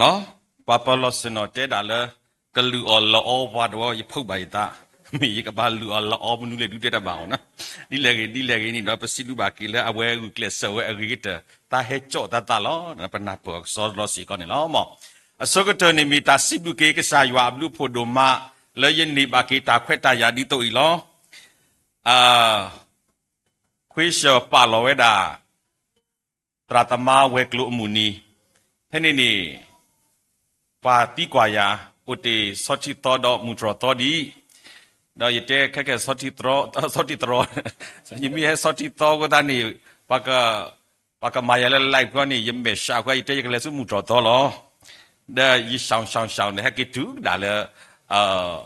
ပှၤပၢၤလီၢ်ဆ့ၣ်နီၤတဲဒၣ်လၢ ကလုၢ်အီၣ်လီအီပှၤတဝီ ယဖုးဘၣ်ယသး, မ့ၢ်ယကဘၣ်လုၢ်အီၣ်လီအီမနုၤလဲၣ်ဒုးတဲတၢ်ဘၣ်အီၤနီၤ, ဒ်လဲၣ်ဂ့ၤဒ်လဲၣ်ဂ့ၤန့ၣ်ဒီး ပစံးဘျုးဘၣ်က့ၤလၢအဝဲဂုာ်ကျဲးစၢးဝဲအဂ့ၤကတၢၢ် တၢ်ဟဲကၠီၣ်တၢ်သးလီၤ, ပနၢ်ပၢၢ်အီၤကစီဒီစ့ၢ်ကီးန့ၣ်လီၤ. အဆိကတၢၢ်န့ၣ်မ့ၢ်တၢ်စံးဘျုးက့ၤကစၢ်ယွၤအဘျုးအဖှိၣ်ဒိၣ်မး လၢယန့ၢ်ဘၣ်က့ၤတၢ်ခွဲးတၢ်ယာ်ဒ်သိးအံၤလီၤ. ခွ့ၡၢၣ်ပာ်လီၤဝဲဒၣ် သရၣ်သမါဝဲၤကျိၤအမုၢ်နံၤ, ဖဲန့ၣ်န့ၣ် ပှၤသံကွၢ်ယၤ အိၣ်တ့ၢ်ဆီထံသီဒီးမုၢ်တြီၢ်သီဒ်အံၤ, ဒီးယတဲခဲကဲၣ် ဆီထံသီ, ယမ့ၢ်ဟဲဆီထံသီအဃိသတးန့ၣ် ပှၤကမၤယၤလၢ live ဃီန့ၣ် ယမဲာ်ဆှးဃီ ယတဲယကလဲၤဆူမုၢ်တြီၢ်သီလီၤ. ဒီးယၡီၣ်ၡီၣ်ၡီၣ်န့ၣ် ဟဲက့ၤတုၤကဒါလၢ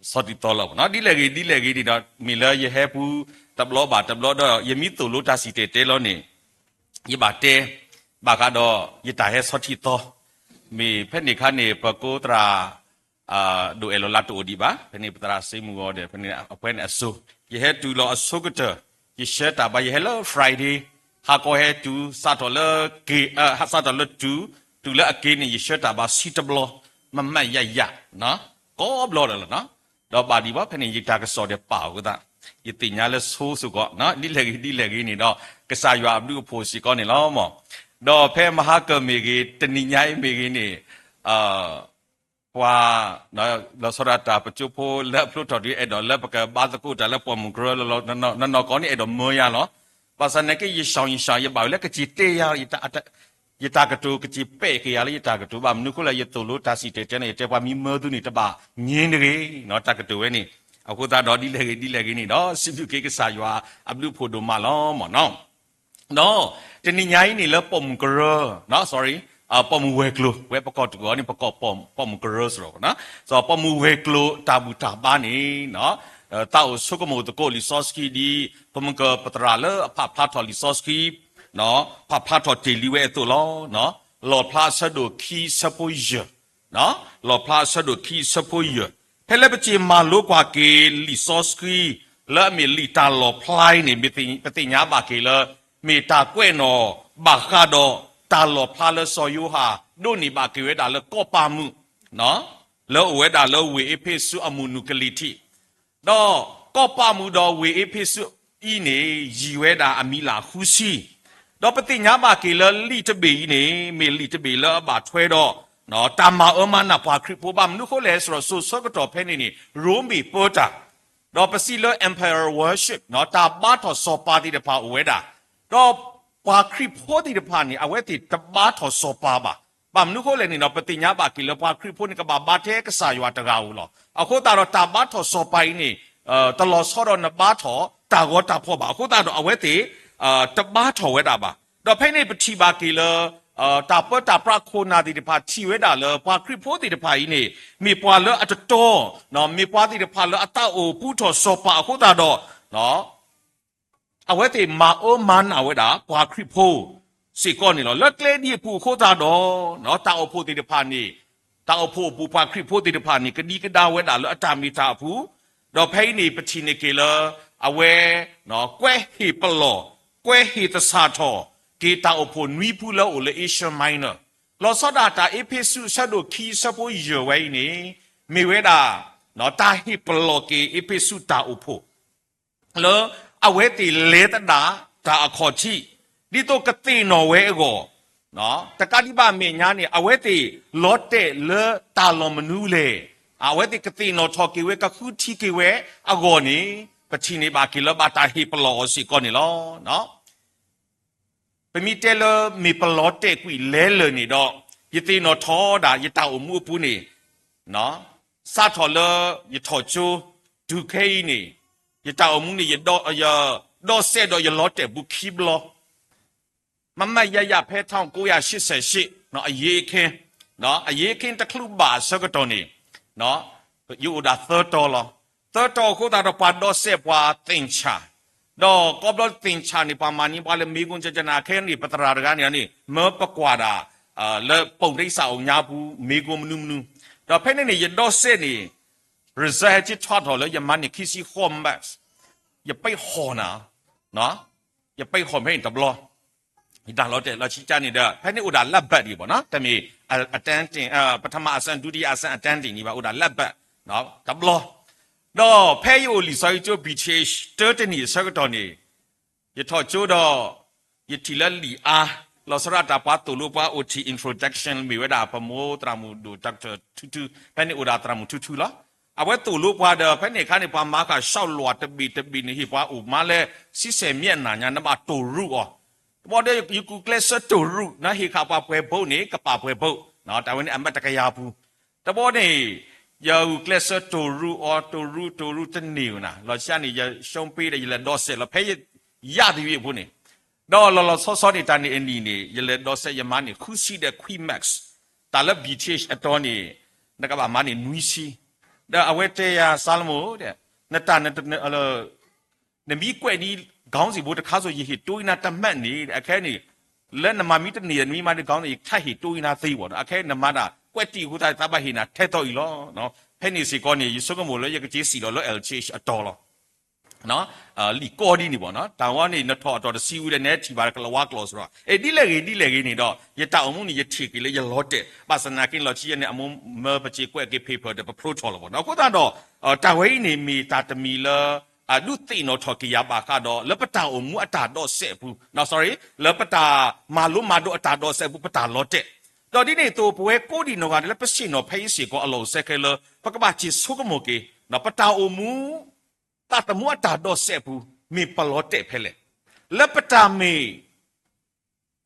ဆီထံသီလီၤနီၤ. ဒ်လဲၣ်ဂ့ၤဒ်လဲၣ်ဂ့ၤန့ၣ်ဒီး မ့ၢ်လၢယဟဲပူၤတဘျီဘၣ်တဘျီဒီး ယမ့ၢ်သိၣ်လိတၢ်စံၣ်တဲၤတဲလီၤန့ၣ် ယဘၣ်တဲ ဘၣ်ဃးဒီးယတၢ်ဟဲဆီထံသီ, မ့ၢ်ဖဲန့ၣ်ခါန့ၣ် ပကိးသရၣ် ဒိၣ်အဲၣ်လီၤလါတအိၣ်ဒံးဘၣ်, ဖဲန့ၣ်ပသရၣ်စ့မုၢ်ဂီၤဒီး ဖဲန့ၣ်အပှဲၤန့ၣ်အစိၤ, ယဟဲတုၤလီၤအဆိကတၢၢ် ယဆှၢတၢ်ဘါ ယဟဲလၢ Friday, ဟါကီဟဲတုၤ စးထီၣ်လၢက့ၤ, စးထီၣ်လၢတုၤ, တုၤလၢအက့ၤန့ၣ် ယဆှၢတၢ်ဘါဆံတဘျီ, မမးယၤယၤ, ကိးဘျီဒီးလီၤနီၤ. ဒီးဘၣ်ဒံးဘၣ် ဖဲန့ၣ် ယတၢ်ကစီၣ်ဒီးပာ်အဃိသတး ယသ့ၣ်ညါလၢဆိစ့ၢ်ကီး, ဒ်လဲၣ်ဂ့ၤဒ်လဲၣ်ဂ့ၤန့ၣ်ဒီး ကစၢ်ယွၤအဘျုးအဖှိၣ်စ့ၢ်ကီးန့ၣ်လီၤမး. ဒီးဖဲမဟါကၢၢ်မ့ၢ်ဂ့ၤ တနံၤညါအံၤမ့ၢ်ဂ့ၤန့ၣ် ပှၤ လီၤဆီဒၣ်တၢ်ပကၠိဖိလၢအဖျိထီၣ်ဒုး အဲၣ်ဒိးလၢပကဘါသကိးတၢ်လၢပိာ်မုၣ်ကရၢလီၤ, နီၢ်နီၢ်ကီးန့ၣ် အဲၣ်ဒိးမၢယၤလီၤ. ဘၣ်ဆၣ်နာ်က့ ယၡီၣ်ယၡီၣ် ယဘၣ်ဝဲလၢကစံၣ်တဲယၤ ယတၢ်ကတိၤ ကစံၣ်ပဲာ်က့ၤယၤလၢယတၢ်ကတိၤဘၣ်. မနုၤအဃိလဲၣ် ယသိၣ်လိတၢ်စံၣ်တဲၤတဲန့ၣ် ယတဲပှၤမ့ၢ်မၢသုန့ၣ် တဘၣ်ငြင်းတဂ့ၤ, တၢ်ကတိၤဝဲန့ၣ်. အဃိသတးဒီး ဒ်လဲၣ်ဂ့ၤဒ်လဲၣ်ဂ့ၤန့ၣ်ဒီး စံးဘျုးက့ၤကစၢ်ယွၤအဘျုးအဖှိၣ်ဒိၣ်မးလီၤမးနီၤ. ဒီးတနံၤညါအံၤန့ၣ်လၢပိာ်မုၣ်ကရၢ, ပပိာ်မုၣ်ဝဲၤကျိၤဝဲ ပကိးတဂီၤန့ၣ် ပကိးပိာ်မုၣ်ကရၢစ့ၢ်ကီး, ပိာ်မုၣ်ဝဲၤကျိၤတၢ်ဘူၣ်တၢ်ဘါန့ၣ် သးအိၣ်ဆိကမိၣ်သကိးလံာ်စီဆှံဒ် ပမုၢ်ကပသရၣ်လၢအဖးဖျါထီၣ်လံာ်စီဆှံ, ဖးဖျါထီၣ်တ့ၢ်လံဝဲအသိးလီၤ. လီၣ်ဖျါအဆၢဒိၣ်ခံဆၢဖိယဲၢ်, လီၣ်ဖျါအဆၢဒိၣ်ခံဆၢဖိယဲၢ်, ဖဲလၢပစံၣ်မၤလိကွၢ်က့ၤလံာ်စီဆှံ လၢအမ့ၢ်လံာ်တၢ်လီၣ်ဖျါအံၤန့ၣ် ပသ့ၣ်ညါဘၣ်က့ၤလၢ မ့ၢ်တၢ်ကွဲးနီၣ်ဘၣ်ဃးဒီးတၢ်လီၣ်ဖျါလၢစီၤယိၤဟၣ် ဒိးန့ၢ်ဘၣ်က့ၤဝဲဒၣ်လၢကီၢ်ပၢ်မုၢ် လၢအအိၣ်ဝဲဒၣ်လၢဝ့ၢ်အ့းဖ့းစူးအမုၢ်နုာ်ကလံၤထံး, ဒီးကီၢ်ပၢ်မုၢ်ဒီးဝ့ၢ်အ့းဖ့းစူးအံၤန့ၣ် ယံာ်ဝဲဒၣ်အမံၤလၢဃုဆံ, ဒီးပသ့ၣ်ညါဘၣ်က့ၤလၢလံာ်တဘ့ၣ်အံၤန့ၣ် မ့ၢ်လံာ်တဘ့ၣ်လၢအဘၣ်ထွဲဒီး တၢ်မၤအၢမၤနးပှၤခရံာ်ဖိဘၣ်. မနုၤအဃိလဲၣ် စရီၣ်စိၤဆၢကတီၢ်ဖဲန့ၣ်န့ၣ် ရိမ့ၤပၢတၢ် ဒီးပစံးလၢ emperor worship တၢ်ဘါထီၣ်စီၤပၤသ့ၣ်တဖၣ်အိၣ်ဝဲဒၣ်, ဒီးပှၤခရံာ်ဖိသ့ၣ်တဖၣ်န့ၣ် အဝဲသ့ၣ်တဘါထီၣ်စီၤပၤဘၣ်. ဘၣ်မနုၤအဃိလဲၣ်န့ၣ်ဒီး ပသ့ၣ်ညါဘၣ်က့ၤလၢပှၤခရံာ်ဖိန့ၣ် ကဘၣ်ဘါထဲကစၢ်ယွၤတဂၤဧိၤလီၤ. အဃိသတးဒီးတၢ်ဘါထီၣ်စီၤပၤအံၤန့ၣ် တလီၤဆီဒီးနဘါထီၣ်တၢ်ဂီၤတၢ်ဖီၣ်ဘၣ်. အဃိသတးဒီးအဝဲသ့ၣ် တဘါထီၣ်ဝဲဒၣ်ဘၣ်. ဒီးဖဲန့ၣ်ပထံၣ်ဘၣ်က့ၤလၢ တၢ်ပၢတၢ်ပြးခိၣ်နၢ်သ့ၣ်တဖၣ်ထံၣ်ဝဲဒၣ်လၢပှၤခရံာ်ဖိသ့ၣ်တဖၣ်အံၤန့ၣ် မ့ၢ်ပှၤလၢအတတီ, မ့ၢ်ပှၤသ့ၣ်တဖၣ်လၢအသးအိၣ်ပူထီၣ်စီၤပၤအဃိသတးဒီး အဝဲသ့ၣ်မၤအၢမၤနးဝဲဒၣ်ပှၤခရံာ်ဖိစ့ၢ်ကီးန့ၣ်လီၤ. လၢကျဲဒ်အံၤအပူၤအဃိသတးဒီး တၢ်အိၣ်ဖှိၣ်သ့ၣ်တဖၣ်န့ၣ် တၢ်အိၣ်ဖှိၣ်အပူၤပှၤခရံာ်ဖိသ့ၣ်တဖၣ်န့ၣ် ကဒံကဒါဝဲဒၣ်လၢအတၢ်မ့ၢ်တၢ်အပူၤ, ဒီးဖဲအံၤန့ၣ် ပထံၣ်န့ၢ်က့ၤလၢ အဝဲ ကွဲဟ့ၣ်ပလီၢ်, ကွဲဟ့ၣ်သဆၣ်ထီၣ်က့ၤတၢ်အိၣ်ဖှိၣ်နွံဖုလၢအအိၣ်လၢ Asia Minor လီၤဆီဒၣ်တၢ်အ့းဖ့းစူးအဆၢဒိၣ်ခံအဆၢဖိယဲၢ်ဝဲအံၤန့ၣ် မ့ၢ်ဝဲဒၣ် တၢ်ဟ့ၣ်ပလီၢ်က့ၤအ့းဖ့းစူးတၢ်အိၣ်ဖှိၣ် လၢအဝဲသ့ၣ်လဲၤသဒၣ်တၢ်အခီၣ်ထံး ဒ်သိးကသ့ၣ်နီၣ်ဝဲအဂီၢ်, တကးဒံးဘၣ်အမဲာ်ညါန့ၣ် အဝဲသ့ၣ်လီၤတဲာ်လၢတၢ်လီၢ်မနုၤလဲၣ်, အဝဲသ့ၣ်ကသ့ၣ်နီၣ်ထီၣ်က့ၤဝဲ ကဃုထံက့ၤဝဲအဂီၢ်န့ၣ် ပထံၣ်န့ၢ်ဘၣ်က့ၤလၢဘၣ်တၢ်ဟ့ၣ်ပလီၢ်အီၤစ့ၢ်ကီးန့ၣ်လီၤ. ပမ့ၢ်တဲလၢမ့ၢ်ပလီၤတဲာ်ကွံာ်လဲၤလၢာ်န့ၣ်ဒီး ယသ့ၣ်နီၣ်ထီၣ်ဒၣ်ယတၢ်အိၣ်မူအပူၤန့ၣ် စးထီၣ်လၢယထီၣ်ကၠိ တုၤခဲအံၤန့ၣ် ယတၢ်အိၣ်မူန့ၣ် ယဒီးစဲးဒီးယလီၤတဲာ်ဘူးခံဘျီ မမးယၤယၤဖဲ ထောင့်ကိုးရာရှစ်ဆယ့်ရှစ် အရေးအခင်း, အရေးအခင်းတချုးဘၣ်အဆၢကတီၢ်န့ၣ် ယအိၣ်ဒၣ်သၢတီၤလီၤ. သၢတီၤအဃိသတးဒီး ပှၤဒီးစဲးပှၤသ့ၣ်ဆၣ်, ဒီးကိးဘျီသ့ၣ်ဆၣ်န့ၣ် ပှၤမၤန့ၢ်ပှၤလၢမ့ၣ်ကွၢ်ကကနၣ်ခဲန့ၣ် ပသရၣ်တဂၤန့ၣ်န့ၣ် မၢပကွၢ်ဒၣ် လၢပိာ်တံၣ်စၢ်အိၣ်ညါပူၤ မ့ၣ်ကွၢ်မနုၤမနုၤ, ဒီးဖဲန့ၣ်န့ၣ် ယဒီးစဲးန့ၣ် result ဟဲက့ၤထီၣ်ထီၣ်လၢယမၤန့ၢ်ခံဆံဃိး max, ယပံးဟီၣ်နၤ, ယပံးဟီၣ်ဖဲန့ၣ်တဘျီ, ယတၢ်လီၤတဲာ်လီၤဆံးကါန့ၣ်ဒီး ဖဲန့ၣ်အိၣ်ဒၣ်လၢဘၣ်ဒံးဘၣ်နီၤ တမ့ၢ် attending, ပထမအဆင့် ဒုတိယအဆင့် attending န့ၣ်ဘၣ် အိၣ်ဒၣ်လၢဘၢၣ် တဘျီ ဒီးဖဲယအိၣ်လံာ်စီဆှံကၠိ BTh တၢတနံၣ်အဆၢကတီၢ်န့ၣ် ယထီၣ်ကၠိဒီး ယထံၣ်လၢလံာ်အါ လီၤဆီဒၣ်တၢ်ပှၤသိၣ်လိပှၤ အိၣ်ထံၣ် introduction မ့ၢ်ဝဲဒၣ်ပမိၢ်သရၣ်မုၣ်ဒိၣ် Doctor ထူထူ ဖဲန့ၣ်အိၣ်ဒၣ်သရၣ်မုၣ်ထူထူလီၤ. အဝဲသိၣ်လိပှၤဒီး ဖဲန့ၣ်အခါန့ၣ် ပှၤမၤဃာ် ရှောက်လွှာ တဘ့ၣ်တဘ့ၣ်န့ၣ် ဟ့ၣ်ပှၤအိၣ်မးလၢ ဆံဆဲၣ်မျက်နှာ ညါ နဘၣ်တိၢ်ရူးအီၤ တဘျီဒီးယကူၣ်ကျဲးစၢးတိၢ်ရူး နဟ့ၣ်ဃာ်ပှၤပှဲၤဘိန့ၣ် ကပာ်ပှဲၤဘိ တၢ်ဝဲန့ၣ်အမ့ၢ်တကယၤပူၤ တဘျီန့ၣ် ယကူၣ်ကျဲးစၢးတိၢ်ရူးအီၤ တိၢ်ရူးတိၢ်ရူးတန့ၢ်ဝဲနၤ လီၤဆီန့ၣ် ယရှုံးပေးဒီး ယလဲၤဒိးစဲးလီၤ ဖဲယယၢ်တယုၢ်အံၤအဖိန့ၣ် ဒီးလီၤလီၤဆီဆီန့ၣ် တၢ်န့ၣ်အနံၣ်န့ၣ် ယလဲၤဒိးစဲးယမၤန့ၢ်ဃုဆံဒီးခွံ max တၢ်လၢ BTh အတီန့ၣ် နကဘၣ်မၤန့ၢ်နွံဆံ ဒီးအဝဲတဲယၤ စၤလမိၣ် နတၢ် နမ့ၢ်ကွဲးဒ် ခေါင်းစဉ်ဖိတခါစိ ယဟ့ၣ်တိၢ်အံၤနၤတမံးန့ၣ် အခဲအံၤန့ၣ် လၢနမၤမံတန့ၢ် နမ့ၢ်မၤဒ် ခေါင်းစဉ် ယကထပ်ဟ့ၣ်တိၢ်အံၤနၤသ့ဘၣ်နီၤ အခဲအံၤနမၤတၢ်ကွဲးတံာ်အဃိသတး သးဘၣ်ဟ့ၣ်နၤထဲသိးအံၤလီၤ. ဖဲန့ၣ်စ့ၢ်ကီးန့ၣ် ယဆိကမိၣ်လၢယကက့ၤစံၣ်လီၤလၢ L T H အတီလီၤ. လံာ်ကီဒ်န့ၣ်ဘၣ်နီၤ တၢ်ဝဲန့ၣ် နထီၣ်အတီၤတဆံဝံၤဒီး နဟဲထံၣ်ဘၣ်ကလၤဝါကျိာ်စ့ၢ်ကီး အဲ ဒ်လဲၣ်ဂ့ၤ ဒ်လဲၣ်ဂ့ၤန့ၣ်ဒီး ယတၢ်အိၣ်မူန့ၣ် ယထံၣ်က့ၤလၢယလီၤတဲာ် ဘၣ်ဆၣ်သနာ်က့ လီၤဆီယဲန့ၣ် အမိၢ်မၢပစ့ကွဲးက့ၤ paper ဒီးပဖျိထီၣ်လီၤဘၣ်နီၤ အဃိသတးဒီး တၢ်ဝဲအံၤန့ၣ် မ့ၢ်တၢ်တမံၤလၢ အဒုးသ့ၣ်နီၣ်ထီၣ်က့ၤယၤဘၣ်ဃးဒီး လၢပတၢ်အိၣ်မူအတၢ်ဒိးစဲးအပူၤ sorry လၢပတၢ်မၤလိမၤဒိးအတၢ်ဒိးစဲးအပူၤ ပတၢ်လီၤတဲာ် ဒီးဒ်န့ၣ်အသိး ပဝဲကိးဒံးနီၢ်ဂၤဒဲးလၢပဆ့ၣ်နီၤဖဲအံၤစ့ၢ်ကီး အလီၢ်အိၣ်စဲခဲလၢ ပကဘၣ်စံးဆိကမိၣ်က့ၤ ပတၢ်အိၣ်မူ သးသမူအတၢ်ဒိးစဲးအပူၤ မ့ၢ်ပလီၤတဲာ်ဖဲလဲၣ်. လၢပတၢ်မ့ၢ်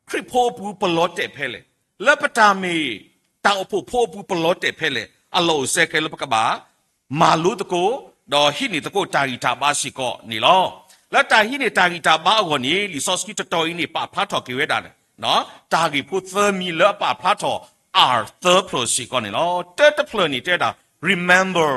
ခရံာ်ဖိအပူၤ ပလီၤတဲာ်ဖဲလဲၣ်. လၢပတၢ်မ့ၢ် တၢ်အိၣ်ဖှိၣ်ဖိအပူၤ ပလီၤတဲာ်ဖဲလဲၣ်. အလီၢ်အိၣ်စဲခဲလၢ ပကဘၣ် မၤလိသကိး ဒီးဟံးန့ၢ်သကိးတၢ်ဂံၢ်တၢ်ဘါစ့ၢ်ကီးန့ၣ်လီၤ. လၢတၢ်ဟံးန့ၢ်တၢ်ဂံၢ်တၢ်ဘါအဂီၢ်န့ၣ် လံာ်စီဆှံတတီၤအံၤန့ၣ် ပာ်ဖျါထီၣ်က့ၤဝဲဒၣ် တၢ်ဂ့ၢ်ဖိသၢမံၤလၢအပာ်ဖျါထီၣ် R သၢဖျၢၣ်စ့ၢ်ကီးန့ၣ်လီၤ. တၢတဖျၢၣ်န့ၣ်တဲဝဲဒၣ် remember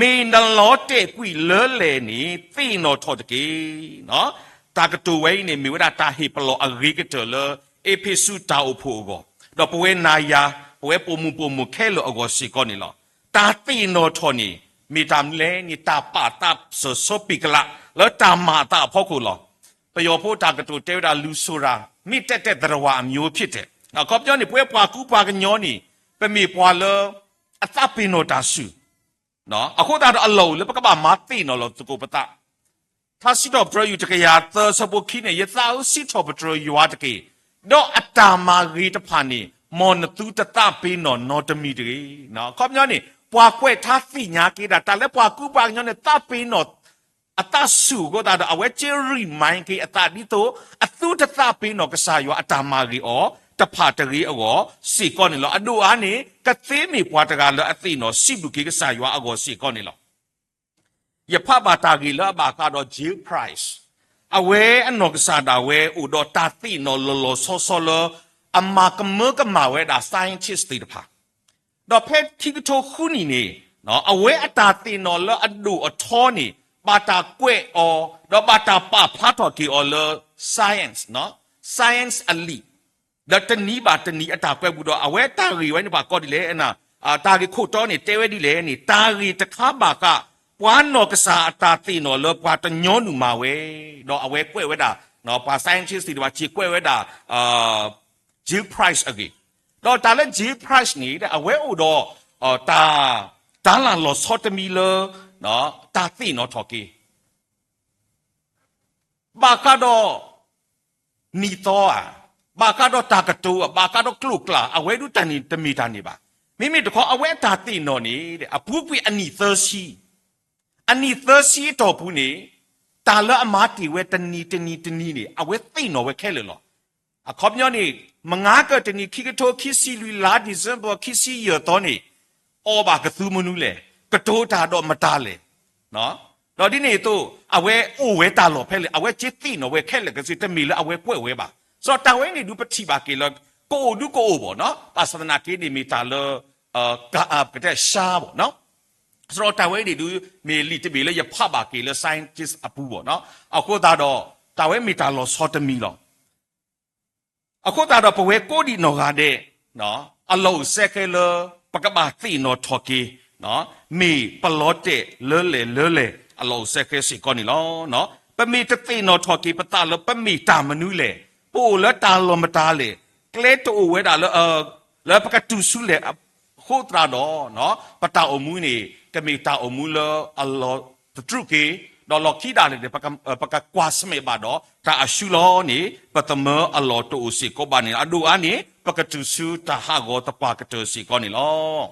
မ့ၢ်နလီၤတဲာ်ကွံာ်လၢလဲၣ်န့ၣ် သ့ၣ်နီၣ်ထီၣ်တက့ၢ်. တၢ်ကတိၤဝဲအံၤန့ၣ် မ့ၢ်ဝဲဒၣ်တၢ်ဟ့ၣ်ပလီၢ်အဂ့ၤကတၢၢ်လၢ အ့းဖ့းစူးတၢ်အိၣ်ဖှိၣ်အဂီၢ်, ဒီးပဝဲနၤယၤ, ပဝဲပိာ်မုၣ်ပိာ်မုၣ်ခဲလၢာ်အဂီၢ်စ့ၢ်ကီးန့ၣ်လီၤ. တၢ်သ့ၣ်နီၣ်ထီၣ်န့ၣ် မ့ၢ်တၢ်မနုၤလဲၣ်န့ၣ် တၢ်ပာ်သးစၢၤစီပံၤကလး လၢတၢ်မၤအသးအဖီခိၣ်လီၤ. ပယီၤဖိတၢ်ကတိၤတဲဝဲဒၣ် လူဆိုတာ မ့ၢ်တဲတဲသရဝၤအမျိုးဖြစ်တယ်. အခီပညီန့ၣ် ပဝဲပှၤကူပှၤကညီန့ၣ် ပမ့ၢ်ပှၤလၢ အသးပ့ၤနီၣ်တၢ်ဆူၣ် အဃိသတးဒီးအလီၢ်အိၣ်လၢပကဘၣ်မၤသ့ၣ်နီၣ်လီၤသကိးပသး. ထါစံးထီၣ်ပတြၢၤယုၢ်တကယၤသၢဆၢဖိခံန့ၣ် ယသးဧၢ စံးထီၣ်ပတြၢၤယွၤတက့ၢ်. ဒီးအတၢ်မၤဂ့ၤတဖၣ်န့ၣ် မ်နသုတသးပ့ၤနီၣ်နီတမံၤတဂ့ၤ. အခီပညီန့ၣ် ပှၤကွဲးထါသ့ၣ်ညါက့ၤဒၣ် တၢ်လၢပှၤကူပှၤကညီန့ၣ် သးပ့ၤနီၣ် အသးဆူၣ်အဃိသတးဒီး အဝဲက့ၤ remind က့ၤအသးဒ်သိး အသုတသးပ့ၤနီၣ်ကစၢ်ယွၤအတၢ်မၤဂ့ၤအီၤ တဖၣ်တဂ့ၤအဂီၢ်စ့ၢ်ကီးန့ၣ်လီၤ. အဒိၣ်အါန့ၣ် ကသ့မ့ၢ်ပှၤတဂၤလၢအသ့ၣ်နီၣ်စံးဘျုးက့ၤကစၢ်ယွၤအဂီၢ်စ့ၢ်ကီးန့ၣ်လီၤ. ယဖးဘၣ်တၢ်ဂ့ၢ်လၢအဘၣ်ဃးဒီး Jill Price အဝဲအနီၢ်ကစၢ်ဒၣ်ဝဲအိၣ်ဒီးတၢ်သ့ၣ်နီၣ်လီၤလီၤဆီဆီလၢ အမၤကမၢကမၣ်ဝဲဒၣ် scientist သ့ၣ်တဖၣ် ဒီးဖဲခံကထိဃုနံၣ်န့ၣ် အဝဲအတၢ်သ့ၣ်နီၣ်လၢအဒိၣ်အထီန့ၣ် ဘၣ်တၢ်ကွဲးအီၤ ဒီးဘၣ်တၢ်ပာ်ဖျါထီၣ်က့ၤအီၤလၢ science, science အလံာ် ဒီးတနံၤဘၣ်တနံၤအတၢ်ကွဲးပူၤဒီး အဝဲတၢ်ဂ့ၢ်ဝဲန့ၣ် ပှၤကိးဒ်လဲၣ်, တၢ်ဂ့ၢ်ခိၣ်တီန့ၣ် တဲဝဲဒ်လဲၣ်န့ၣ် တၢ်ဂ့ၢ်တခါဘၣ်ဃး ပှၤနီၢ်ကစၢ်အတၢ်သ့ၣ်နီၣ်လၢပှၤတညီနုၢ်မၤဝဲ, ဒီးအဝဲကွဲးဝဲဒၣ် ပှၤ scientist သ့ၣ်တဖၣ် စ့ၢ်ကွဲးဝဲဒၣ် Jill Price အဂ့ၢ်, ဒီးတၢ်လၢ Jill Price န့ၣ် အဝဲအိၣ်ဒီး တၢ် တၢ်လၢလီၤဆီတမံၤလၢ တၢ်သ့ၣ်နီၣ်ထီၣ်က့ၤ ဘၣ်ဃးဒီး နံၣ်သီဧါ, ဘၣ်ဃးဒီးတၢ်ကတိၤဧါ, ဘၣ်ဃးဒီးကျိာ်ကျၢ် အဝဲဒုးတၢ်န့ၣ်တမ့ၢ်တၢ်န့ၣ်ဘၣ်. မ့မ့ၢ်တခီ အဝဲအတၢ်သ့ၣ်နီၣ်န့ၣ် အပူၤကွံာ်အနံၣ်သၢဆံ, အနံၣ်သၢဆံအတီၢ်ပူၤန့ၣ် တၢ်လၢအမၤတ့ၢ်ဝဲတနံၤတနံၤတနံၤန့ၣ် အဝဲသ့ၣ်နီၣ်ဝဲခဲလၢာ်လီၤ. အခီပညီန့ၣ် မုၢ်ဂၤကၢၢ်တနံၤ ခံကထိခံဆံလွံၢ် လါ December ခံဆံယဲၢ်သီန့ၣ် အီၣ်ဘၣ်ကသူမနုၤလဲၣ်, ကတိၤတၢ်ဒီးမတၤလဲၣ် ဒီးဒ်န့ၣ်အသိး အဝဲအိၣ်ဝဲတၢ်လီၢ်ဖဲလဲၣ် အဝဲက့ၤသ့ၣ်နီၣ်ဝဲခဲလၢာ်ကဆ့ တမ့ၢ်လၢအဝဲကွဲးဝဲဘၣ်. စီၤတၢ်ဝဲန့ၣ်ဒုးပထံၣ်ဘၣ်က့ၤလၢ ကအိၣ်ဒုကအိၣ်ဘၣ်နီၤ ဘၣ်ဆၣ်သနာ်က့န့ၣ်မ့ၢ်တၢ်လၢ ကတဲရှါဘၣ်နီၤ စီၤတၢ်ဝဲန့ၣ်ဒုး မ့ၢ်လံာ်တဘ့ၣ်လၢယဖးဘၣ်က့ၤလၢ scientist အပူၤဘၣ်နီၤ အဃိသတးဒီး တၢ်ဝဲမ့ၢ်တၢ်လီၤဆီတမံၤလီၤ. အဃိသတးဒီးပဝဲကိးဒံးနီၢ်ဂၤဒဲး အလီၢ်အိၣ်စဲခဲလၢ ပကဘၣ်သ့ၣ်နီၣ်ထီၣ်က့ၤ မ့ၢ်ပလီၤတဲာ်လၢလဲၣ်လၢလဲၣ် အလီၢ်အိၣ်စဲခဲစ့ၢ်ကီးန့ၣ်လီၤ. ပမ့ၢ်တသ့ၣ်နီၣ်ထီၣ်က့ၤပသးလၢပမ့ၢ်တၢ်မနုၤလဲၣ်, ပအိၣ်လၢတၢ်လီၢ်မတၤလဲၣ်, ကျဲတအိၣ်ဝဲဒၣ်လၢ လၢပကတုၤဆူလဲၣ်အဃိသတးဒီး ပတၢ်အိၣ်မူန့ၣ် ကမ့ၢ်တၢ်အိၣ်မူလၢအလီၤသတြူးက့ၤ, ဒီးလီၢ်ခံဒၣ်လဲာ်န့ၣ် ပက, ပကကွၢ်ဆၢၣ်မဲာ်ဘၣ်ဒီးတၢ်အစုလီၤန့ၣ် ပသမၢအလီၢ်တအိၣ်စ့ၢ်ကီးဘၣ်န့ၣ်လီၤ. အဒိၣ်အါန့ၣ် ပကတုၤဆူတၢ်ဟးဂီၤသပှၢ်ကတၢၢ်စ့ၢ်ကီးန့ၣ်လီၤ.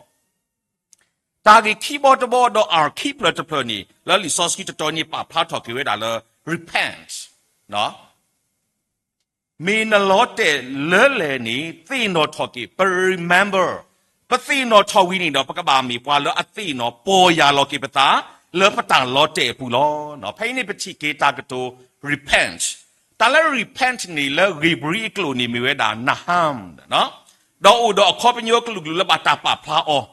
တၢ်ဂ့ၢ်ခံဘီတဘီဒီး အၢ ခံဖျၢၣ်တဖျၢၣ်န့ၣ် လၢလံာ်စီဆှံတတီၤန့ၣ် ပာ်ဖျါထီၣ်က့ၤဝဲဒၣ်လၢ repent မ့ၢ်နလီၤတဲာ်လၢလဲၣ်န့ၣ် သ့ၣ်နီၣ်ထီၣ်က့ၤ, ပ remember, ပသ့ၣ်နီၣ်ထီၣ်ဝံၤန့ၣ်ဒီး ပကဘၣ်မ့ၢ်ပှၤလၢအသ့ၣ်နီၣ်ပီၢ်ယၢ်လီၤက့ၤပသး လၢပတၢ်လီၤတဲာ်အပူၤလီၤ. ဖဲအံၤန့ၣ်ပထံၣ်က့ၤတၢ်ကတိၤ repent, တၢ်လၢ repent န့ၣ် လၢဧ့ၤဘြံၤအကျိာ်န့ၣ် မ့ၢ်ဝဲဒၣ် နဟၢမ်, ဒီးအိၣ်ဒီးအခီပညီကလုာ်ကလုာ်လၢဘၣ်တၢ်ပာ်ဖျါအီၤ,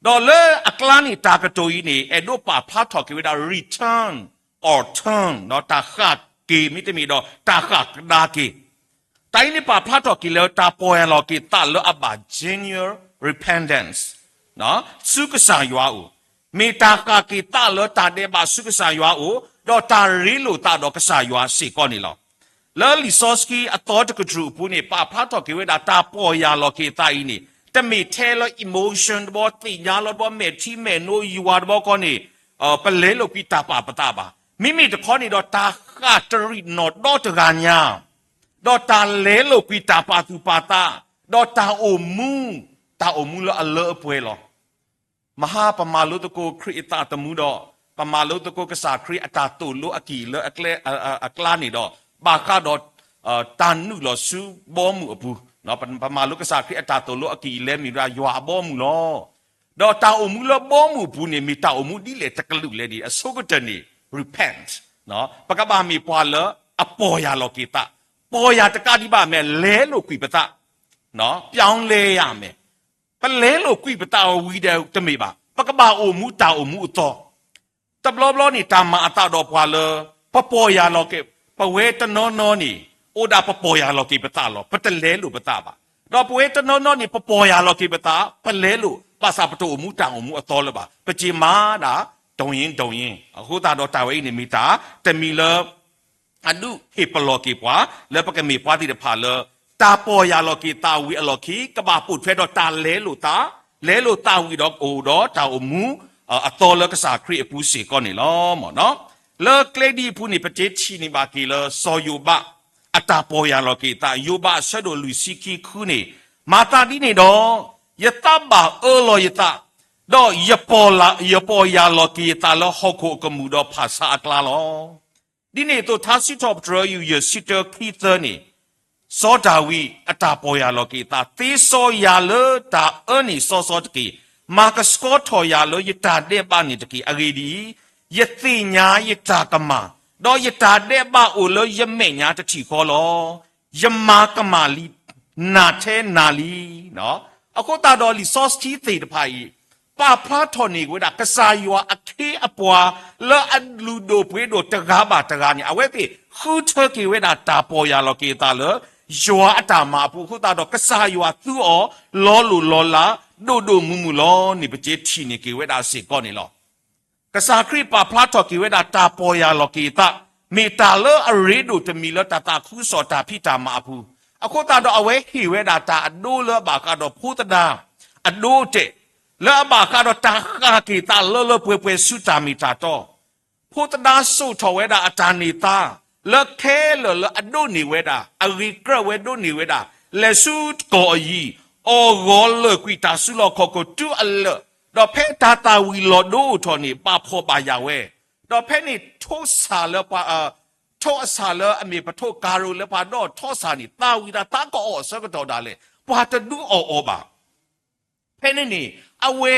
ဒီးလၢအကျါန့ၣ် တၢ်ကတိၤအံၤန့ၣ် အဲၣ်ဒိးပာ်ဖျါထီၣ်က့ၤဝဲဒၣ် return or turn, တၢ်ဃၣ်က့ၤ မ့တမ့ၢ်ဒီးတၢ်ဃၣ်ကဒါက့ၤ. တၢ်အံၤန့ၣ်ပာ်ဖျါထီၣ်က့ၤလၢတၢ်ပီၢ်ယၢ်လီၤက့ၤသးလၢအဘၣ် genuine repentance ဆူကစၢ်ယွၤအအိၣ်, မ့ၢ်တၢ်ဃၣ်က့ၤသးလၢတၢ်ဒဲးဘးဆူကစၢ်ယွၤအအိၣ်, ဒီးတၢ်ရ့လိာ်သးဒီးကစၢ်ယွၤစ့ၢ်ကီးန့ၣ်လီၤ. လၢလံာ်စီဆှံအသီတကတြူၢ်အပူၤန့ၣ် ပာ်ဖျါထီၣ်က့ၤဝဲဒၣ်တၢ်ပီၢ်ယၢ်လီၤက့ၤသးအံၤန့ၣ် တမ့ၢ်ထဲလၢ emotion တဘီ သ့ၣ်ညါလီၤတဘီ မဲာ်ထံမဲာ်နိယွၤတဘီခီန့ၣ် ပလဲလိာ်ကွံာ်တၢ်ပာ်ပသးဘၣ်. မ့မ့ၢ်တခီန့ၣ်ဒီး တၢ်ဃၣ်တရံးနီၣ်ဒီတဂၤညါ, ဒီးတၢ်လဲလိာ်ကွံာ်တၢ်ပာ်သူၣ်ပာ်သး, ဒီးတၢ်အိၣ်မူ, တၢ်အိၣ်မူလၢအလၢအပှဲၤလီၤ. မဟါပမၤလိသကိးခရံာ်အသးသမူဒီး ပမၤလိသကိးကစၢ်ခရံာ်အတၢ်သိၣ်လိအကံၢ်လၢအကျါ, အ, အ, အကျါန့ၣ်ဒီး ဘၣ်ဃးဒီး တၢ်နုာ်လီၤဆူဘီမုၢ်အပူၤ, ပ, ပမၤလိကစၢ်ခရံာ်အတၢ်သိၣ်လိအကံၢ်အလဲမ့ၢ်ဝဲဒၣ်ယွၤအဘီအမုၢ်လီၤ. ဒီးတၢ်အိၣ်မူလၢဘီမုၢ်အပူၤန့ၣ် မ့ၢ်တၢ်အိၣ်မူဒ်လဲၣ်တကလုာ်လဲၣ်န့ၣ် အဆိကတၢၢ်န့ၣ် repent, ပကဘၣ်မ့ၢ်ပှၤလၢအပီၢ်ယၢ်လီၤက့ၤသး, ပီၢ်ယၢ်တကးဒံးဘၣ်မ့ၢ် လဲလိာ်ကွံာ်ပသး, ပြောင်းလဲရမယ်. ပလဲလိာ်ကွံာ်ပသးဝံၤဒီးတမ့ၢ်ဘၣ်, ပကဘၣ်အိၣ်မူတၢ်အိၣ်မူအသီ တဘျီဘျီန့ၣ် တၢ်မၤအသးဒီးပှၤလၢ ပပီၢ်ယၢ်လီၤက့ၤ, ပဝဲတနီၤနီၤန့ၣ် အိၣ်ဒၣ်ပပီၢ်ယၢ်လီၤက့ၤပသးလီၤ, ပတလဲလိာ်ပသးဘၣ်. ဒီးပဝဲတနီၤနီၤန့ၣ် ပပီၢ်ယၢ်လီၤက့ၤပသး, ပလဲလိာ်, ဘၣ်ဆၣ်ပတအိၣ်မူတၢ်အိၣ်မူအသီလၢၤဘၣ်. ပက့ၤမၤဒၣ် ဒိၣ်ယ့ၣ်ဒိၣ်ယ့ၣ်, အဃိသတးဒီးတၢ်ဝဲအံၤန့ၣ်မ့ၢ်တၢ်တမံၤလၢ အဒုးဟ့ၣ်ပလီၢ်က့ၤပှၤ လၢပကမ့ၢ်ပှၤသ့ၣ်တဖၣ်လၢ တၢ်ပီၢ်ယၢ်လီၤက့ၤသးဝံၤအလီၢ်ခံ ကဘၣ်ပိာ်ထွဲဒီးတၢ်လဲလိာ်သး, လဲလိာ်သးဝံၤဒီးအိၣ်ဒီးတၢ်အိၣ်မူအသီလၢကစၢ်ခရံာ်အပူၤစ့ၢ်ကီးန့ၣ်လီၤ. လၢကျဲဒ်အံၤအပူၤန့ၣ် ပကထံၣ်န့ၢ်ဘၣ်က့ၤလၢ စီၤယိၤဘး အတၢ်ပီၢ်ယၢ်လီၤက့ၤသး, ယိၤဘးအဆၢဒိၣ်လွံၢ်ဆံခံဃုန့ၣ်, မၤသးဒ်န့ၣ်ဒီး ယသးဘၣ်အၢလီၤယသး, ဒီး ယပီၢ်ယၢ်လီၤက့ၤယသးလၢဟီၣ်ခိၣ်အကမူၣ်ဒီးဖၣ်ဆါအကျါလီၤ. ဒ်န့ၣ်အသိး ထါစံးထီၣ်ပတြၢၤ ယူၢ်ယဲၢ်ဆံတၢ ခံသၢန့ၣ်, စီၤဒၤဝံးအတၢ်ပီၢ်ယၢ်လီၤက့ၤအသး, သ့စီယၤလၢတၢ်အၢန့ၣ်စီစီတက့ၢ်. မၤကဆှီထီၣ်ယၤလၢယတၢ်ဒဲးဘးန့ၣ်တက့ၢ်. အဂ့ၢ်ဒ်အံၤ, ယသ့ၣ်ညါယတၢ်ကမၣ်, ဒီးယတၢ်ဒဲးဘးအိၣ်လၢယမဲာ်ညါတထံၣ်ဃီလီၤ. ယမၤကမၣ်လံ, နးထဲနၤလံ. အဃိသတးဒီးလံာ်စီဆှံသ့ၣ်တဖၣ်အံၤ ပာ်ဖျါထီၣ်န့ၢ်ဝဲဒၣ်ကစၢ်ယွၤအခ့အပှၤလၢအလုၢ်ဒိၣ်ပှ့ၤဒိၣ်တဂၤဘၣ်တဂၤန့ၣ် အဝဲသ့ၣ်ဃုထၢက့ၤဝဲဒၣ်တၢ်ပီၢ်ယၢ်လီၤက့ၤအသးလၢ ယွၤအတၢ်မၤအပူၤအဃိသတးဒီး ကစၢ်ယွၤသူအီၤလီၤလိၢ်လီၤလး ဒိၣ်ဒိၣ်မုၢ်မုၢ်လီၤန့ၣ် ပကထံၣ်န့ၢ်က့ၤဝဲဒၣ်စ့ၢ်ကီးန့ၣ်လီၤ. ကစၢ်ခရံာ်ပာ်ဖျါထီၣ်က့ၤဝဲဒၣ်တၢ်ပီၢ်ယၢ်လီၤက့ၤအသး မ့ၢ်တၢ်လၢအရ့ဒိၣ်တမံၤလၢတၢ်သးခုကစီၣ်တၢ်ဖံးတၢ်မၤအပူၤ, အဃိသတးဒီးအဝဲဟ့ၣ်ဝဲဒၣ်တၢ်အဒိလၢအဘၣ်ဃးဒီးဖိသဒါ အဒိအတဲာ် လၢအဘၣ်ဃးဒီးတၢ်ဃၣ်က့ၤသးလၢလၢပှဲၤပှဲၤဆူတၢ်မ့ၢ်တၢ်တီ ဖိသဒါစိာ်ထီၣ်ဝဲဒၣ်အတၢ်န့ၢ်သါ လၢခဲလၢာ်လၢအဒိးန့ၢ်ဝဲဒၣ် အဂ့ၤကြၢးဝဲဒိးန့ၢ်ဝဲဒၣ် လဲၤဆူတကီၢ်အယံၤ အီၣ်ဂီၤလၢာ်ကွံာ်တၢ်စုလီၢ်ခီၣ်ခိၣ်တုၤအလၢာ်, ဒီးဖဲတၢ်သၣ်ဝံၤလီၤဒိအိၣ်ထီၣ်န့ၣ် ဘၣ်ဖှီၣ်ဘၣ်ယာ်ဝဲ, ဒီးဖဲန့ၣ်ထိၣ်ဆၣ်လၢပှၤ, ထိၣ်အဆၣ်လၢအမ့ၢ်ပထိၣ်ကၤရိၤလၢပှၤဒီးထီၣ်ဆၣ်န့ၣ် သၣ်ဝံၤတၢ်သးကအီၣ်အဆၢကတီၢ်ဒၣ်လဲာ် ပှၤတဒုးအီၣ်အီၤဘၣ်. ဖဲန့ၣ်န့ၣ် အဝဲ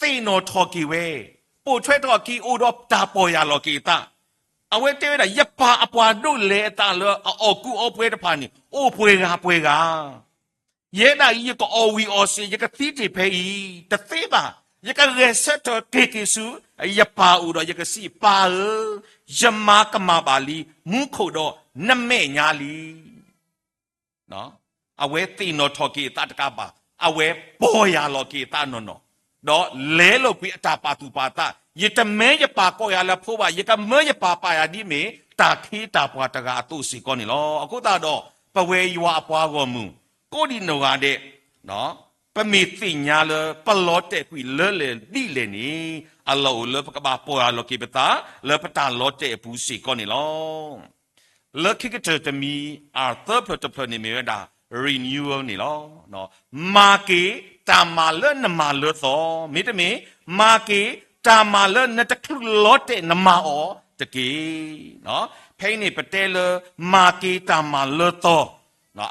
သ့ၣ်နီၣ်ထီၣ်က့ၤဝဲ, ပိာ်ထွဲထီၣ်က့ၤအိၣ်ဒီးတၢ်ပီၢ်ယၢ်လီၤက့ၤအသး, အဝဲတဲဝဲဒၣ် ယပၢ်အပှၤဒိၣ်လဲအသးလၢအအီၣ်ကူအီပှဲၤတဖၣ်န့ၣ် အိၣ်ပှဲၤဂၤပှဲၤဂၤ, ယဲဒၣ်အံၤယကအီၣ်ဝံၤအီၣ်စ့ၢ် ယကသံတ့ၢ်ဖဲအံၤ တသ့ဘၣ်, ယကဂဲၤဆၢထၢၣ်က့ၤက့ၤဆူ ယပၢ်အအိၣ်ဒီးယကစံး ပၢ်ဧၢ, ယမၤကမၣ်ဘၣ်လံ မူခိၣ်ဒီးနမဲာ်ညါလံ. အဝဲသ့ၣ်နီၣ်ထီၣ်က့ၤအသးတကးဘၣ်, အဝဲပီၢ်ယၢ်လီၤက့ၤအသးနီၢ်နီၢ်, ဒီးလဲလိာ်ကွံာ်အတၢ်ပာ်သူၣ်ပာ်သး, ယတမၢယပၢ်ကိးယၤလၢဖိဘၣ်, ယကမၢယပၢ်ပာ်ယၤဒ်မ့ၢ် တၢ်ခ့တၢ်ပှၤတဂၤအသိးစ့ၢ်ကီးန့ၣ်လီၤ. အဃိသတးဒီး ပဝဲယွၤအပှၤဂီၢ်မုၢ် ကိးဒံးနီၢ်ဂၤဒဲး, ပမ့ၢ်သ့ၣ်ညါလၢပလီၤတဲာ်ကွံာ်လၢလဲၣ်ဒ်လဲၣ်န့ၣ်, အလီၢ်အိၣ်လၢပကဘၣ်ပှၢ်လီၤက့ၤပသး လၢပတၢ်လီၤတဲာ်အပူၤစ့ၢ်ကီးန့ၣ်လီၤ. လၢခံကတၢၢ်တမံၤ အသၢဖျၢၣ်တဖျၢၣ်န့ၣ်မ့ၢ်ဝဲဒၣ် renewal န့ၣ်လီၤ. မၤက့ၤတၢ်မၤလၢနမၤလၢသီ, မ့တမ့ၢ် မၤက့ၤတၢ်မၤလၢနတချုးလီၤတဲာ်နမၤအီၤတက့ၢ်. ဖဲအံၤန့ၣ်ပတဲလၢ မၤက့ၤတၢ်မၤလၢသီ,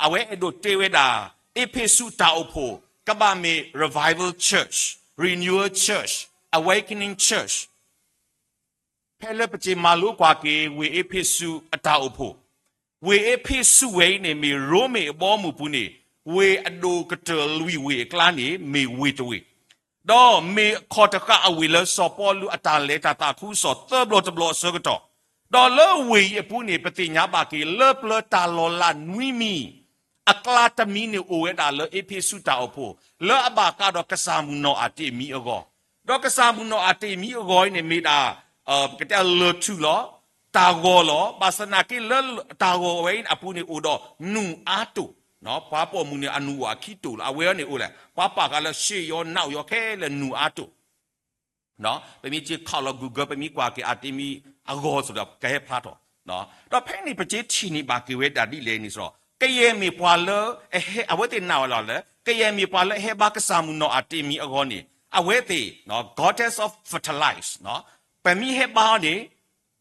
အဝဲအဲၣ်ဒိးတဲဝဲဒၣ် အ့းဖ့းစူးတၢ်အိၣ်ဖှိၣ် ကဘၣ်မ့ၢ် revival church, renewal church, awakening church. ဖဲလၢပက့ၤမၤလိကွၢ်က့ၤ ဝ့ၢ်အ့းဖ့းစူးအတၢ်အိၣ်ဖှိၣ်, ဝ့ၢ်အ့းဖ့းစူးဝဲအံၤန့ၣ် မ့ၢ်ရိမ့ၤအဘီအမုၢ်ပူၤန့ၣ် ဝ့ၢ်အဒိၣ်ကတၢၢ်လွံၢ်ဝ့ၢ်အကျါန့ၣ် မ့ၢ်ဝ့ၢ်တဝ့ၢ်, ဒီးမ့ၢ်အခီၣ်တဃာ်အဝ့ၢ်လၢစီၤပီလူးအတၢ်လဲၤတၢ်သးခုကစီၣ်သၢဘျီတဘျီအဆၢကတီၢ်, ဒီးလၢဝ့ၢ်အံၤအပူၤန့ၣ် ပသ့ၣ်ညါဘၣ်က့ၤ လၢပျၢၤတၢ်လီၤလးနွံမံၤ အကျါတမံၤန့ၣ် အိၣ်ဝဲဒၣ်လၢအ့းဖ့းစူးတၢ်အိၣ်ဖှိၣ် လၢအဘၣ်ဃးဒီးကစၢ်မုၢ်နီၢ်အတ့ၢ်မံၤအဂီၢ်, ဒီးကစၢ်မုၢ်နီၢ်အတ့ၢ်မံၤအဂီၢ်အံၤန့ၣ် မ့ၢ်ဒၣ် ပကတဲလၢၢ်ထူၣ်လီၤ, တၢ်ဂီၤလီၤ, ဘၣ်ဆၣ်သနာ်က့လၢတၢ်ဂီၤဝဲအံၤအပူၤန့ၣ်အိၣ်ဒီးနူၢ်အါတိၢ်, ပှၤပိာ်မုၣ်န့ၣ် အနူၢ်အိၣ်အခံတိၢ်လီၤ, အဝဲအံၤန့ၣ်အိၣ်လဲၣ်, ပှၤပာ်ဃာ်လၢရှ့ၣ်ယီၤနးယီၤခဲလၢာ်နူၢ်အါတိၢ် ပမ့ၢ်က့ၤခီၣ်လီၤ Google ပမ့ၢ်ကွၢ်က့ၤအတ့ၢ်မံၤအဂီၢ်စ့ၢ်ကီး ကဟဲဖျါထီၣ်, ဒီးဖဲန့ၣ်ပက့ၤထံၣ်န့ၢ်ဘၣ်က့ၤဝဲဒၣ်ဒ်လဲၣ်န့ၣ်စ့ၢ်ကီး ကယဲၢ်မ့ၢ်ပှၤလၢအဟဲ အဝဲသ့ၣ်နာ်ဝဲလီၤလၢ ကယဲၢ်မ့ၢ်ပှၤလၢအဟဲဘါကစၢ်မုၢ်နီၢ်အတ့ၢ်မံၤအဂီၢ်န့ၣ် အဝဲသ့ၣ် goddess of fertilize, ပမ့ၢ်ဟဲဘါအီၤန့ၣ်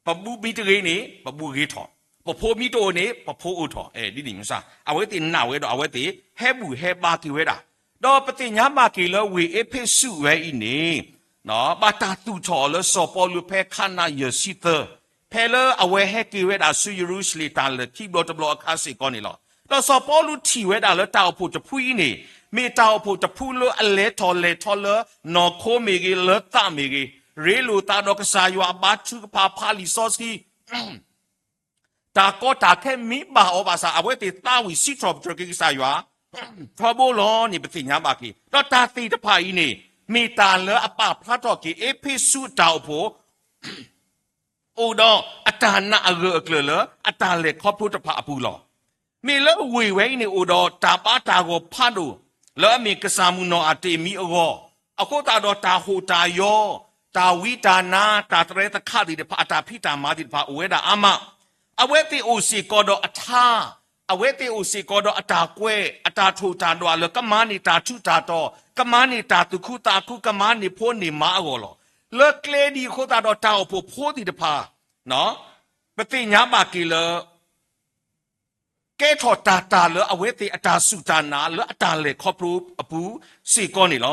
ပဘူးမ့ၢ်တဂ့ၤန့ၣ် ပဘူးဂ့ၤထီၣ်, ပဖိမ့ၢ်တအိၣ်န့ၣ် ပဖိအိၣ်ထီၣ်, ဒ်န့ၣ်မ့ၢ်စ့ၢ် အဝဲသ့ၣ်နာ်ဝဲဒီး အဝဲသ့ၣ်ဟဲဘူၣ်ဟဲဘါက့ၤဝဲဒၣ်, ဒီးပသ့ၣ်ညါဘၣ်က့ၤလၢဝ့ၢ်အ့းဖ့းစူးဝဲအံၤန့ၣ် ဘၣ်တၢ်သူၣ်ထီၣ်အီၤလၢစီၤပီလူးဖဲခးနးယဲၢ်ဆံသၢ, ဖဲလၢအဝဲဟဲက့ၤဝဲဒၣ်ဆူယရူၤၡလ့ၣ်တၢ်လၢာ်ခံဘျီတဘျီအခါစ့ၢ်ကီးန့ၣ်လီၤ. ဒီးစီၤပီလူးထံၣ်ဝဲဒၣ်လၢတၢ်အိၣ်ဖှိၣ်တဖုအံၤန့ၣ် မ့ၢ်တၢ်အိၣ်ဖှိၣ်တဖုလၢအလဲၤထီၣ်လဲၤထီလၢနီၢ်ခိမ့ၢ်ဂ့ၤ လၢသးမ့ၢ်ဂ့ၤ, ရ့လိာ်သးဒီးကစၢ်ယွၤအဘါထုကဖၣ်ဖးလံာ်စီဆှံ တၢ်ကီတၢ်ခဲမ့ၢ်ဘၣ်အီၤဘၣ်ဆၣ် အဝဲသ့ၣ်သးဝံၣ်စံးထီၣ်ပတြၢၤက့ၤကစၢ်ယွၤ ထီဘိလီၤန့ၣ် ပသ့ၣ်ညါဘၣ်က့ၤ, ဒီးတၢ်သ့ၣ်တဖၣ်အံၤန့ၣ် မ့ၢ်တၢ်လၢအပာ်ဖျါထီၣ်က့ၤ အ့းဖ့းစူးအတၢ်အိၣ်ဖှိၣ် အိၣ်ဒီးအတၢ်နာ်အဂၢၢ်အကျၢၤလၢအတၢ်လဲၤခီဖျိတဖၣ်အပူၤလီၤ. မ့ၢ်လၢဝ့ၢ်ဝဲအံၤန့ၣ် အိၣ်ဒီးတၢ်ဘါတၢ်ဂီၤဖးဒိၣ် လၢအမ့ၢ်ကစၢ်မုၢ်နီၢ်အတ့ၢ်မံၤအဂီၢ်, အဃိသတးဒီးတၢ်ဟိၣ်တၢ်ယီၤ, တၢ်ဝံတၢ်နါ, တၢ်သရဲသခးသ့ၣ်တဖၣ် အတၢ်ဖံးတၢ်မၤသ့ၣ်တဖၣ်အိၣ်ဝဲဒၣ်အါမး, အဝဲသ့ၣ်အိၣ်စ့ၢ်ကီးဒီးအထါ, အဝဲသ့ၣ်အိၣ်စ့ၢ်ကီးဒီးအတၢ်ကွဲး, အတၢ်ထိၣ်တၢ်ဒွးလၢကမၤန့ၢ်တၢ်ထူးတၢ်တီၤ, ကမၤန့ၢ်တၢ်သူၣ်ခုသးခု, ကမၤန့ၢ်ဖိန့ၢ်မါအဂီၢ်လီၤ. လၢကျဲဒ်အဃိသတးဒီးတၢ်အိၣ်ဖှိၣ်ဖိသ့ၣ်တဖၣ် ပသ့ၣ်ညါဘၣ်က့ၤလၢ ကဲထီၣ်တၢ်တၢ်လၢအဝဲသ့ၣ်အတၢ်စူၢ်တၢ်နာ်လၢအတၢ်လဲၤခီဖျိအပူၤစ့ၢ်ကီးန့ၣ်လီ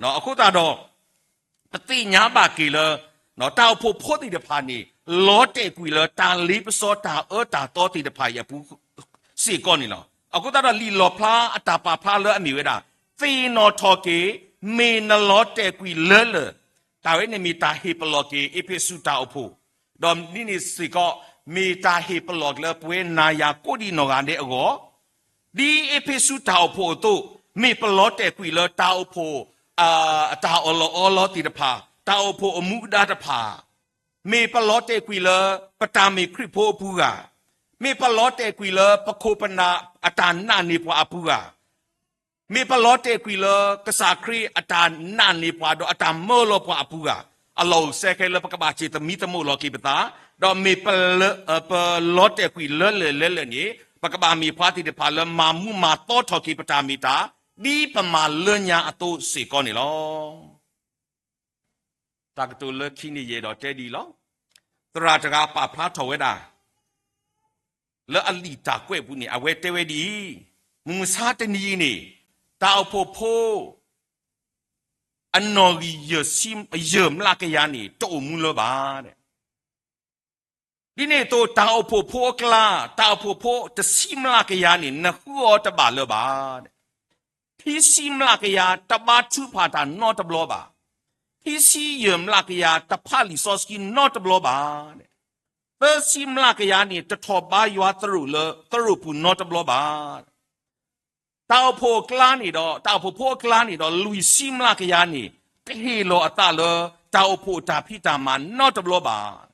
ၤ. အဃိသတးဒီး ပသ့ၣ်ညါဘၣ်က့ၤလၢ တၢ်အိၣ်ဖှိၣ်ဖိသ့ၣ်တဖၣ်န့ၣ် လီၤတဲာ်ကွံာ်လၢတၢ်လ့ပစီတၢ်အၢတၢ်သီသ့ၣ်တဖၣ်အံၤအပူၤစ့ၢ်ကီးန့ၣ်လီၤ. အဃိသတးဒီးလံာ်လီၣ်ဖျါအတၢ်ပာ်ဖျါလၢအမ့ၢ်ဝဲဒၣ် သ့ၣ်နီၣ်ထီၣ်က့ၤ မ့ၢ်နလီၤတဲာ်ကွံာ်လၢလၢၢ်, တၢ်ဝဲန့ၣ်မ့ၢ်တၢ်ဟ့ၣ်ပလီၢ်က့ၤအ့းဖ့းစူးတၢ်အိၣ်ဖှိၣ်, ဒီးဒ်န့ၣ်စ့ၢ်ကီး မ့ၢ်တၢ်ဟ့ၣ်ပလီၢ်က့ၤလၢပဝဲနၤယၤကိးဒံးနီၢ်ဂၤဒဲးအဂီၢ် ဒ်အ့းဖ့းစူးတၢ်အိၣ်ဖှိၣ်အသိး, မ့ၢ်ပလီၤတဲာ်ကွံာ်လၢတၢ်အိၣ်ဖှိၣ် အတၢ်အီၣ်လီၤအီလီၤသ့ၣ်တဖၣ်, တၢ်အိၣ်ဖှိၣ်အမူအဒါတဖၣ်, မ့ၢ်ပလီၤတဲာ်ကွံာ်လၢပတၢ်မ့ၢ်ခရံာ်ဖိအပူၤဧါ, မ့ၢ်ပလီၤတဲာ်ကွံာ်လၢပခိၣ်ပနၢ်အတၢ်နာ်န့ၢ်ပှၤအပူၤဧါ မ့ၢ်ပလီၤတဲာ်ကွံာ်လၢကစၢ်ခရံာ်အတၢ်နာ်န့ၢ်ပှၤဒီးအတၢ်မၢလီၤပှၤအပူၤဧါ, အလီၢ်အိၣ်စဲခဲလၢပကဘၣ်စံးသမံသမိးလီၤက့ၤပသး, ဒီးမ့ၢ်ပလီၤတဲာ်ကွံာ်လၢလၢၢ်လၢလၢၢ်န့ၣ် ပကဘၣ်မ့ၢ်ပှၤသ့ၣ်တဖၣ်လၢမၤမူမၤသီထီၣ်က့ၤပတၢ်မ့ၢ်တၢ် ဒ်ပမၤလၢညါအသိးစ့ၢ်ကီးန့ၣ်လီၤ. တၢ်ကတိၤလၢခံန့ၣ်ယအဲၣ်ဒိးတဲဒ်အံၤလီၤ. သရၣ်တဂၤပာ်ဖျါထီၣ်ဝဲဒၣ် လၢအလံာ်တၢ်ကွဲးပူၤန့ၣ် အဝဲတဲဝဲဒ်အံၤ, မုၢ်မဆါတနံၤအံၤန့ၣ် တၢ်အိၣ်ဖှိၣ်ဖိ အနီၣ်ဂံၢ်ယဲၢ်ဆံ ယဲၢ်မျးကယၤန့ၣ် တအိၣ်မူလၢၤဘၣ်. ဒ်န့ၣ်အသိး တၢ်အိၣ်ဖှိၣ်ဖိအကျါ, တၢ်အိၣ်ဖှိၣ်ဖိတဆံမျးကယၤန့ၣ် နဃုအီၤတဘၣ်လၢၤဘၣ်. ခံဆံမျးကယၤ တဘါထုကဖၣ်တၢ်နီတဘျီဘၣ်. ခံဆံယဲၢ်မျးကယၤ တဖးလံာ်စီဆှံနီတဘျီဘၣ်. သၢဆံမျးကယၤန့ၣ် တထီၣ်ဘါယွၤသရိာ်လၢသရိာ်ပူၤနီတဘျီဘၣ်. တၢ်အိၣ်ဖှိၣ်အကျါန့ၣ်ဒီး, တၢ်အိၣ်ဖှိၣ်ဖိအကျါန့ၣ်ဒီး လွံၢ်ဆံမျးကယၤန့ၣ် တဟ့ၣ်လီၤအသးလၢ တၢ်အိၣ်ဖှိၣ်အတၢ်ဖံးတၢ်မၤနီတဘျီဘၣ်.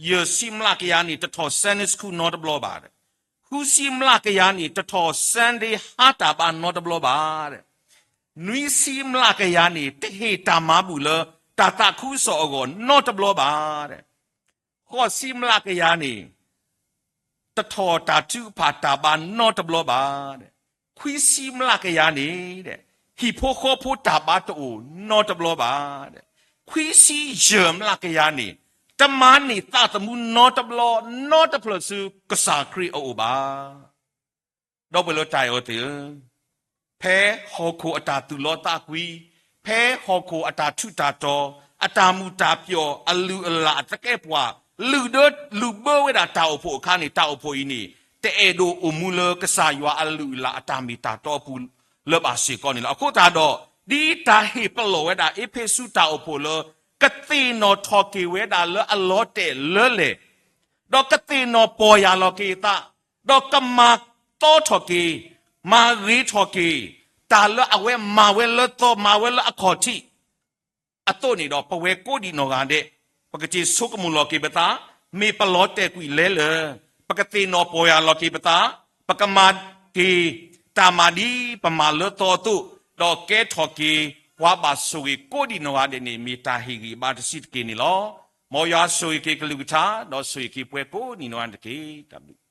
ယဲၢ်ဆံမျးကယၤန့ၣ် တထီၣ် Sunday School နီတဘျီဘၣ်. ဃုဆံမျးကယၤန့ၣ် တထီၣ် Sunday ဟါတၢ်ဘါနီတဘျီဘၣ်. နွံဆံမျးကယၤန့ၣ် တဟ့ၣ်တၢ်မၤဘူၣ်လၢ တၢ်သးခုကစီၣ်အဂီၢ်နီတဘျီဘၣ်. ဃိးဆံမျးကယၤန့ၣ် တထီၣ်တၢ်ထုကဖၣ်တၢ်ဘါနီတဘျီဘၣ်. ခွံဆံမျးကယၤန့ၣ် ဟံၣ်ဖိဃီဖိတၢ်ဘါတအိၣ်နီတဘျီဘၣ်. ခွံဆံယဲၢ်မျးကယၤန့ၣ် တမၤန့ၢ်သးသမူနီတဘျီ နီတဖျၢၣ်ဆူကစၢ်ခရံာ်အအိၣ်ဘၣ်. ဒီပုၢ်ဝဲၢ်လၢတၢ်အဲၣ်အီၤသ့ၣ်ဧၢ, ဖဲဟီၣ်ခိၣ်အတၢ်သူၣ်လီသးကွံ, ဖဲဟီၣ်ခိၣ်အတၢ်ထူးတၢ်တီၤ, အတၢ်မုာ်တၢ်ပျီၢ်, အလုၢ်အလၢ်အသကဲးပဝး, လုၢ်ဒၢလုၢ်ဘၢဝဲဒၣ်တၢ်အိၣ်ဖှိၣ်အခါန့ၣ် တၢ်အိၣ်ဖှိၣ်အံၤန့ၣ် တအဲၣ်ဒိးအိၣ်မူလၢကစၢ်ယွၤအလုၢ်အလၢ်အတၢ်မ့ၢ်တၢ်တီအပူၤလၢၤဘၣ်စ့ၢ်ကီးန့ၣ်လီၤ. အဃိသတးဒီး ဒ်တၢ်ဟ့ၣ်ပလီၢ်ဝဲဒၣ်အ့းဖ့းစူးတၢ်အိၣ်ဖှိၣ်လၢ ကသ့ၣ်နီၣ်ထီၣ်က့ၤဝဲဒၣ်လၢအလီၤတဲာ်လၢလဲၣ်, ဒီးကသ့ၣ်နီၣ်ပီၢ်ယၢ်လီၤက့ၤအသး, ဒီးကမၤသီထီၣ်က့ၤ, မၤဂ့ၤထီၣ်က့ၤ, တၢ်လၢအဝဲမၤဝဲလၢသီ မၤဝဲလၢအခီၣ်ထံး အသိးန့ၣ်ဒီး ပဝဲကိးဒံးနီၢ်ဂၤဒဲး ပကစ့ဆိကမိၣ်လီၤက့ၤပသး, မ့ၢ်ပလီၤတဲာ်ကွံာ်လဲလဲၣ်, ပကသ့ၣ်နီၣ်ပီၢ်ယၢ်လီၤက့ၤပသး, ပကမၤက့ၤတၢ်မၤဒ်ပမၤလၢသီအသိး, ဒီးကဲထီၣ်က့ၤ ပှၤဘၣ်ဆိၣ်ဂ့ၤကိးဒံးနီၢ်ဂၤဒဲးန့ၣ် မ့ၢ်တၢ်ဟ့ၣ်ဂံၢ်ဘါတဆံးတက့ၢ်န့ၣ်လီၤ. မ်ယွၤဆိၣ်ဂ့ၤက့ၤကလုၢ်ကထါ ဒီးဆိၣ်ဂ့ၤက့ၤပှၤကိးဒံးနီၢ်ဂၤဒဲးတက့ၢ်. တၢ်ဘျုး